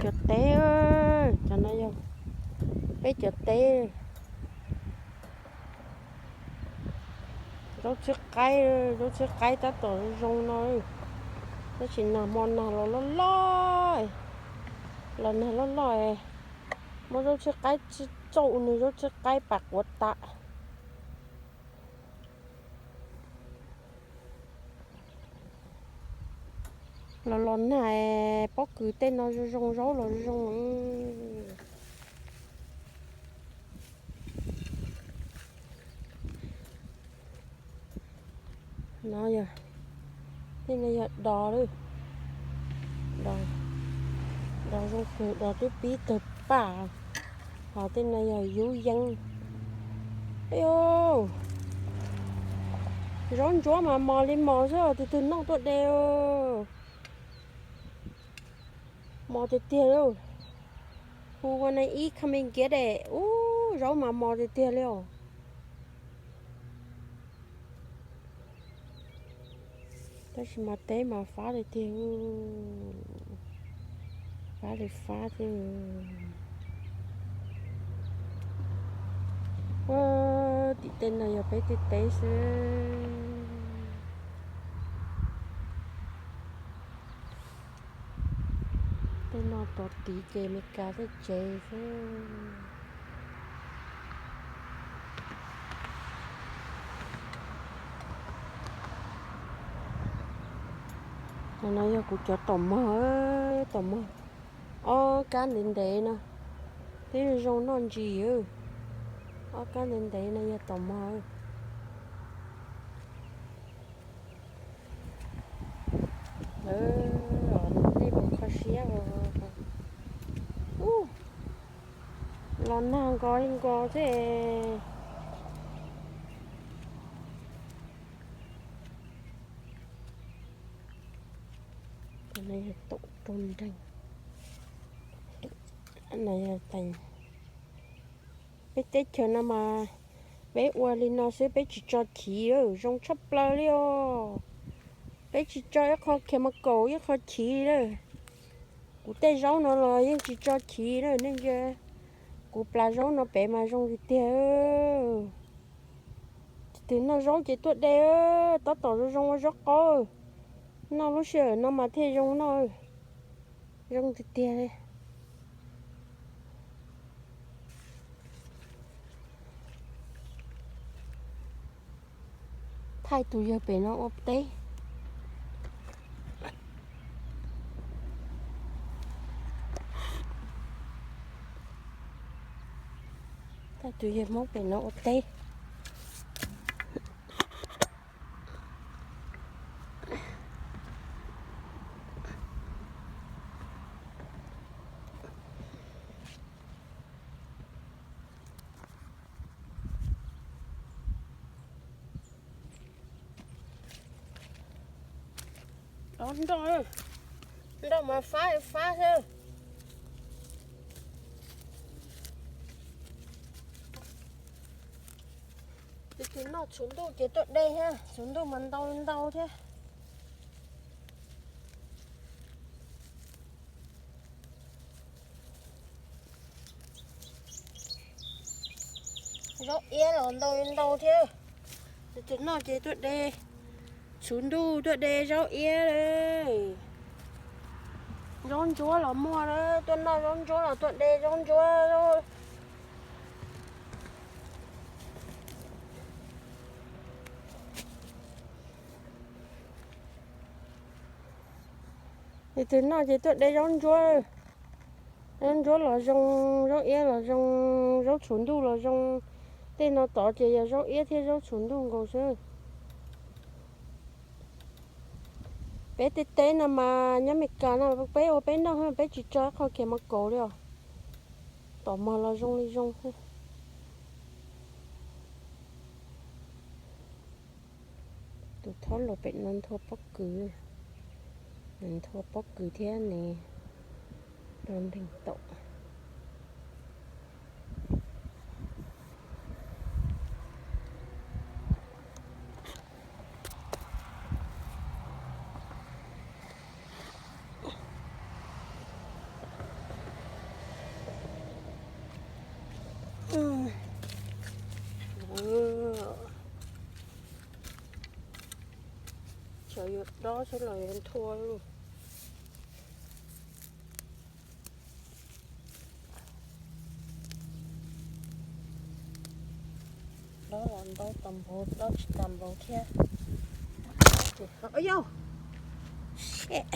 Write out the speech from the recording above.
cov teb, cov no yog peb cov teb. Zaub txhwb qaib, zaub txhwb qaib tab tom zoo no, tab sis nag hmo nag los loj loj, los nag loj loj, muab zaub txhwb qaib txauj nws zaub txhwb qaib pam quav tas. Los los nag pob kws tej no zoo zoo, zaub los zoo. No yog, tej no yog dos lawm, dos zoo kawg, dos twb pib tawg paj, ho tej no yog yub yeeb. Ib, zaub ntsuab mas mos li mos xwb, tus twg noj tuaj de. Mos tiag tiag li. Who wanna eat, come and get it. Ub, zaub mas mos tiag tiag li os. Tab sis mas teb mas fab li tiag, fab li fab xwb. Ua, tim tej no yog peb tej teb xwb. Tej no tod tid ces Meskas tej tsev xwb. No yog kuv cov taum mog, taum mog ob kab ntev ntev no, twb zoo noj ntsis. Ob kab ntev ntev no yog taum mog. Lawv, nej puas kho siab? Ub, los nag nkos li nkos xwb. Tus no yog taum rau nreeg. No yog, peb teb chaws no mas peb ua li no xwb, peb tsis tso chiv, zoo tshaj plaws li os. Peb tsis tso ib qho chemical ib qho chiv li. Kuv tej zaub no los yeej tsis tso chiv na nej ntsia. Kuv plas zaub no pem mas zoo tiag tiag. Tus twg noj zaub ces tuaj de, tab tom zoo zoo ua zaub qaub. Noj lub sij hawm no mas thiaj zoo noj, zoo tiag tiag li. Thaij tus yawg pem no ua teb. Thaij tus yawg Hmoob pem no ua teb. Nroj, nroj mas fab fab xwb. Tus twg noj txhuv ntuj ces tuaj de thiab, txhuv ntuj mas ntau ntau thiab. Zaub iab los ntau ntau thiab. Tus twg noj ces tuaj de txhuv ntuj, tuaj de zaub iab. Zaub ntsuab los muaj, tuaj noj zaub ntsuab los tuaj de zaub ntsuab. Tus twg noj ces tuaj de zaub ntsuab. Zaub ntsuab los zoo, zaub iab los zoo, zaub txhuv ntuj los zoo. Tej no tod ces yog zaub iab thiab zaub txhuv ntuj nkaus xwb. Peb tej teb no mas nyob Meskas no peb ua peb noj, peb tsis tso ib qho chemical li os. Taum mog los zoo li zoo xwb. Tus thob los pem no nthua pob kws, nws nthua pob kws thiab nws rau nreeg taum. Tsam yuav dob sab los yuav nthua li. Dob los ntaub tau npaum, dob tsis tau npaum thiab. Yog, seb.